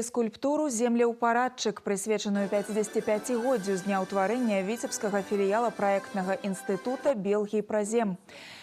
Адкрылі скульптуру «Землеўпарадчык», прысвечаную 55-годдзю з дня ўтварэння віцебскага філіяла праектнага інстытута «Белгіпразем».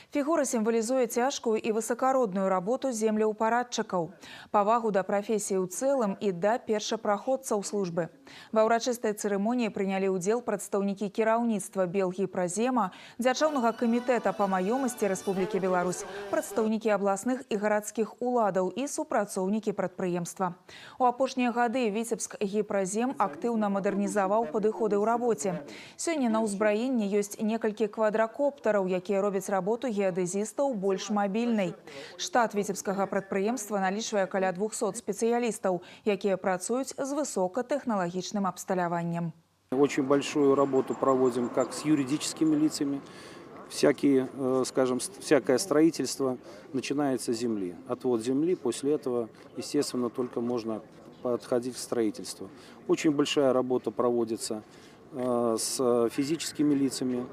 Фігура сімвалізуе цяжкую і высакародную работу землеўпарадчыкаў, павагу да прафесіі ў цэлым і да першапраходцаў службы. Ва ўрачыстай цырымоніі прынялі ўдзел прадстаўнікі кіраўніцтва «Белгіпразема», Дзяржаўнага камітэта па маёмасці Рэспублікі Беларусь, прадстаўнікі абласных і гарадскіх уладаў і супрацоўнікі прадпрыемства. У апошнія гады Віцебск гіпразем актыўна мадэрнізаваў падыходы ў рабоце. Сёння на ўзбраенні ёсць некалькі квадракоптараў, якія робяць работу геадэзістаў больш мабільнай. Штат віцебскага прадпрыемства налічвае каля 200 спецыялістаў, якія працуюць з высокатэхналагічным абсталяваннем. Очень большую работу проводим как с юридическими лицами. Всякие, скажем, всякое строительство начинается с земли. Отвод земли, после этого, естественно, только можно подходить к строительству. Очень большая работа проводится с физическими лицами.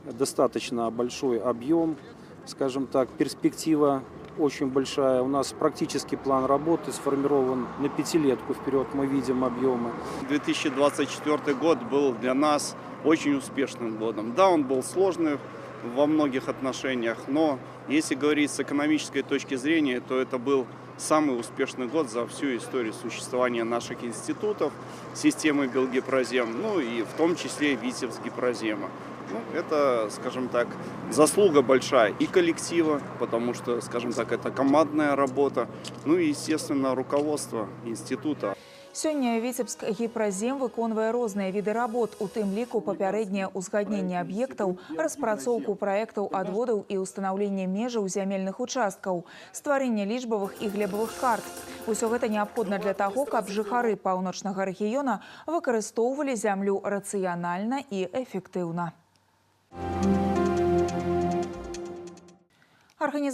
Достаточно большой объем, скажем так, перспектива очень большая. У нас практически план работы сформирован на пятилетку вперед, мы видим объемы. 2024 год был для нас очень успешным годом. Да, он был сложный во многих отношениях, но если говорить с экономической точки зрения, то это был самый успешный год за всю историю существования наших институтов, системы Белгипрозем, ну и в том числе Витебсгипрозема. Ну, это, скажем так, заслуга большая и коллектива, потому что, скажем так, это командная работа, ну и, естественно, руководство института. Сёння Віцебск гіпразем выконвае розныя віды работ, у тым ліку папярэдняе ўзгадненне аб'ектаў, распрацоўку праектаў адводаў і ўстанаўленне межаў зямельных участкаў, стварэнне лічбавых і глебавых карт. Усё гэта неабходна для таго, каб жыхары паўночнага рэгіёна выкарыстоўвалі зямлю рацыянальна і эфектыўна.